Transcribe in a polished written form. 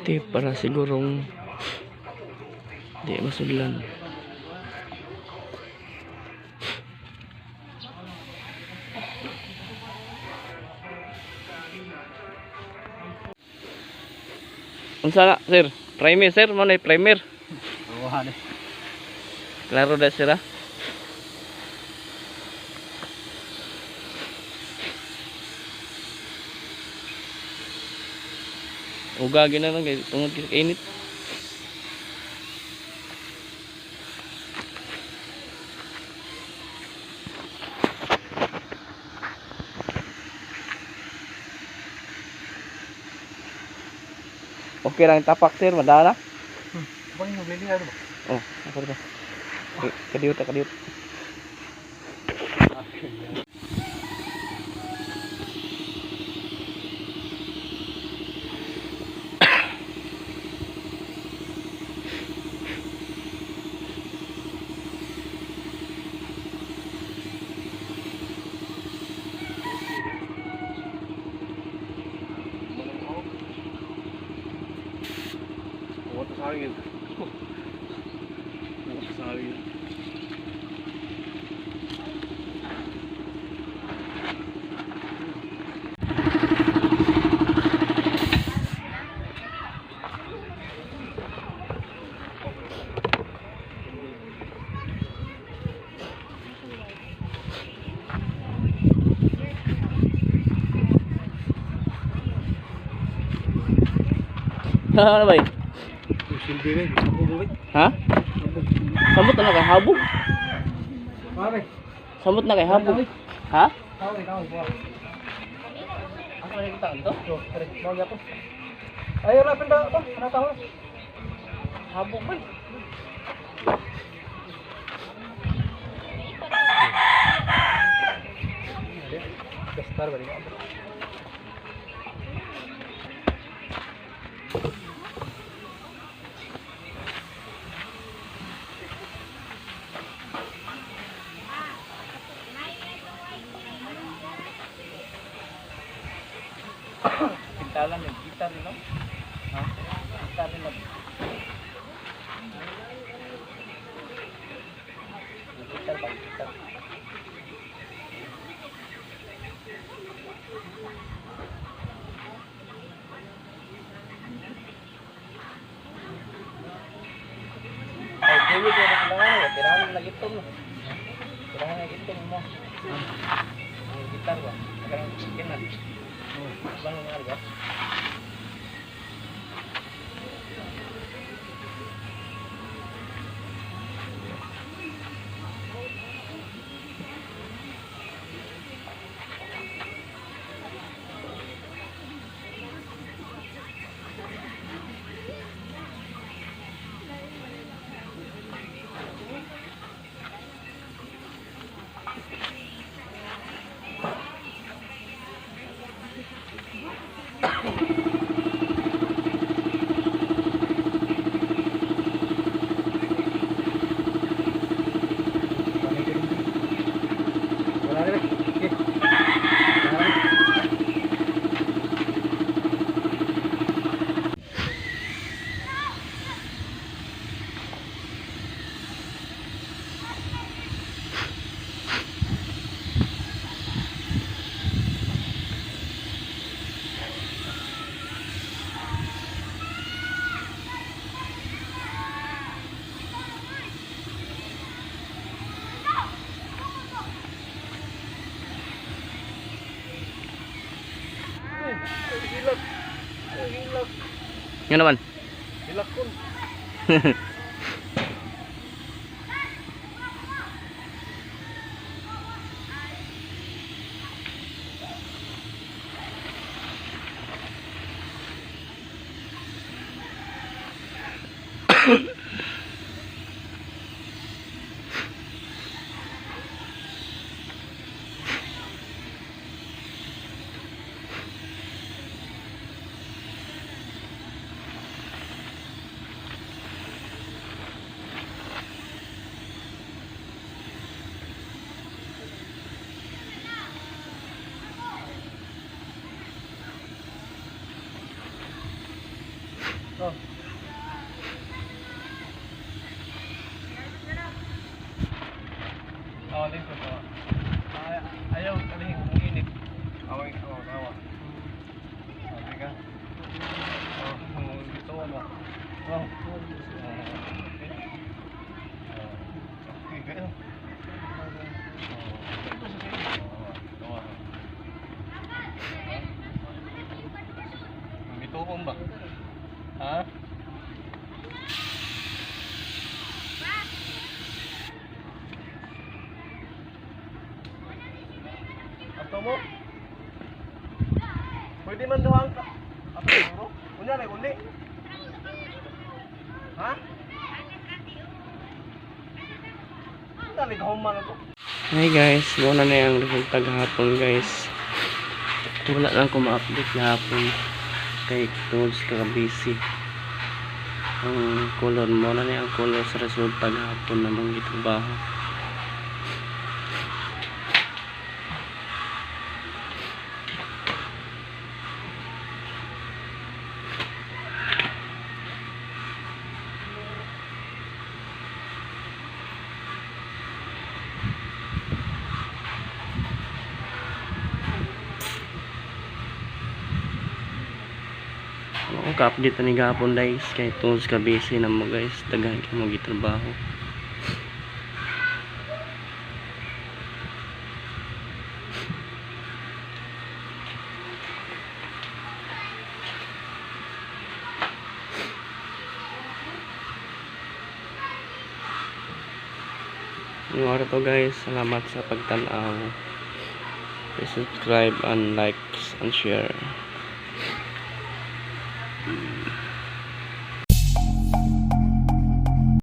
Tape para sigurong di masudlan. Unsa na, sir? Primer, sir, mo na primer. Awahan eh. Klaro na sir, ah. Uga gina lang kay tungod kay init. Okay lang tapak, sir, madala. Bakit nagliliha ba? Oh, ako ba? Kadiyot, ah, kadiyot. Buhat sa hangin. Buhat sa hangin. Ano ba? Silbi rin. Sabog ulit. Ha? Samot na kay habog. Pare. Samot na kay habog. Ha? Tawag, tawag. Tawag. Ako na kita to. So, pare. Tawag ako. Ay, wala pinda ako. Ano tawag? Habog ba? Gastar ba rin? Pintalan yung gitar nila. Ha? Gitar nila. Yung gitar ba? Yung gitar. Ay, David, wala ka lang ano. Tirahan na gitong. Tirahan na gitong mo. Ang gitar ba? Parang kinan. Bang mga ba? Wala rin. Okay. Wala rin. Hilak. Hilak. Nga naman. Hilak kun. Oh. Oh, lingkod ko. Ay, ayaw, alihing kung init. Away, oh, tawa. Sabi ka. Oh, kung dito ba? Oh. Okay. Oh, okay kayo. Oh, tawa. Bituon ba? Ha? Ato mo? Pwede man duhang ka. Ato siguro? Unya na uli. Ha? Dali ka human ako. Hi guys, muna na yung resulta gahapon, guys. Wala lang ko ma-update gahapon kay tools ka busy. Ang color mo na ang color sa resulta gahapon namang gitrabaho. Ako ka-update ni gahapon, guys, kay tools ka busy na mo, guys. Daghan ka mo gitrabaho. Yung araw to, guys, salamat sa pagtanaw. Please subscribe and likes and share.